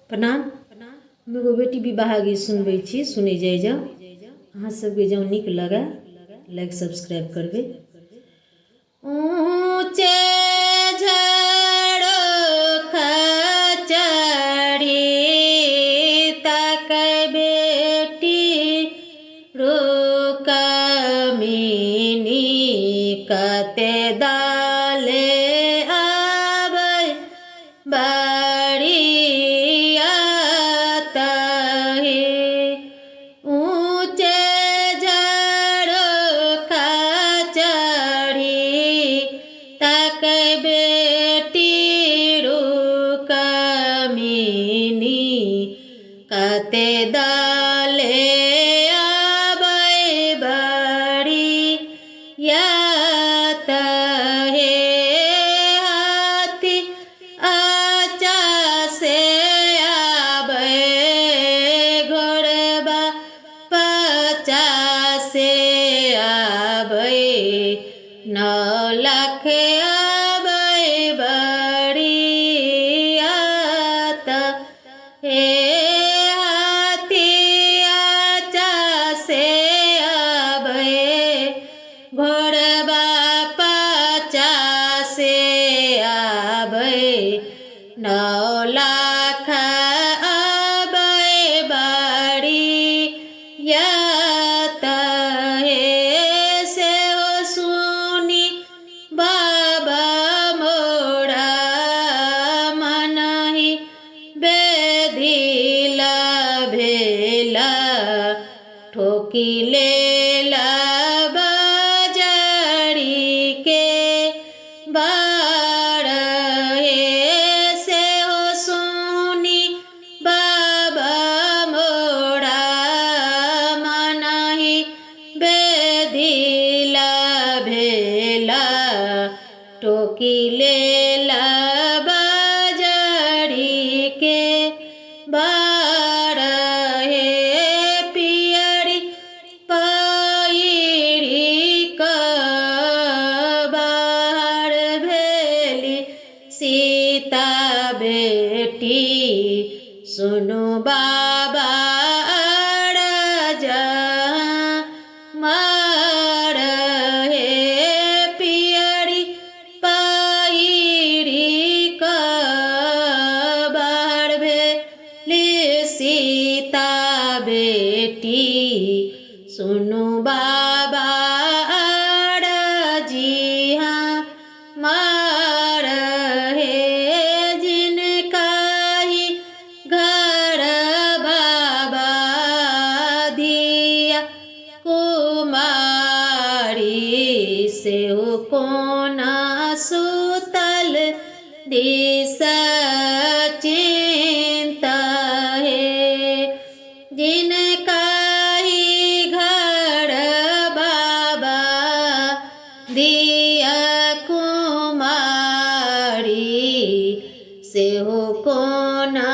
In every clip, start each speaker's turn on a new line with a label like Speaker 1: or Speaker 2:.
Speaker 1: प्रणाम। हम एगो बेटी विवाह गीत सुनबै छी, सुनै जाइ जाउ। अहाँ सबके जँ नीक लगै लाइक सब्सक्राइब करबै। ऊँचे झरोखा चढ़ी तकै बेटी रुकमिनी कते दले आबै बरिया तहे। ऊँचे झरोखा चढ़ी तक बेटी रुकमिनी कते दले आबै बरिया तहे। हाथी आचा से आबै घोड़बा पचा से आबै 9 लाख आबै बरिया हे। हाथी आचा से आबै घोड़बा पचा से आबै 9 लाख आबै बरिया हे। से सुनी बाबा मोरा मनहि बेधिला भेला ठोकिले बजरी के बार हे। से सुनी बाबा मोरा मनहि बेधिला भेला ठोकिले बजरी के बार हे। पियरी पैरी बाहर भेली सीता बेटी सुनु बाबा राजा मार हे। पियरी पैरी बाहर भेली सीता बेटी सुनु बाबा जी हाँ मार हे। जिनका ही घर बाबा धिया कुमारी से कोना सुतल दिस चिंता हे। जिनका ही घर बाबा धिया कुमारी से कोना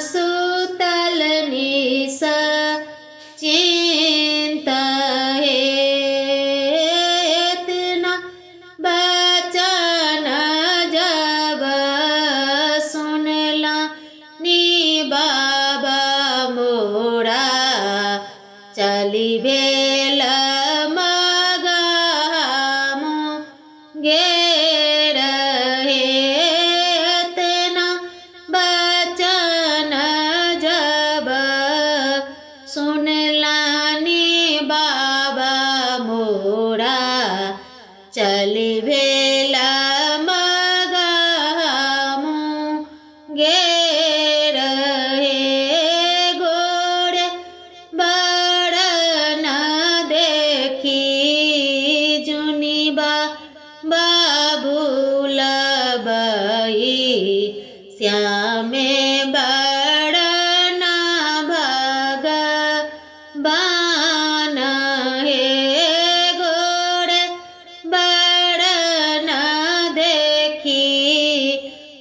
Speaker 1: सुतल निस चिंता हे। इतना बचन जब सुनला नी बाबा मोरा चली भेल मगहमु गेर हे। इतना बचन जब सुनलानी बाबा मोरा चली भेल मगहमु गेर हे। गोर बरन देखी जुनिबा बाबूल बई श्यामे बरना भगवान हे। गोर बरन देखी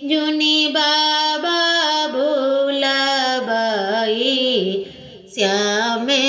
Speaker 1: जुनि बाबा बुलबई श्यामे।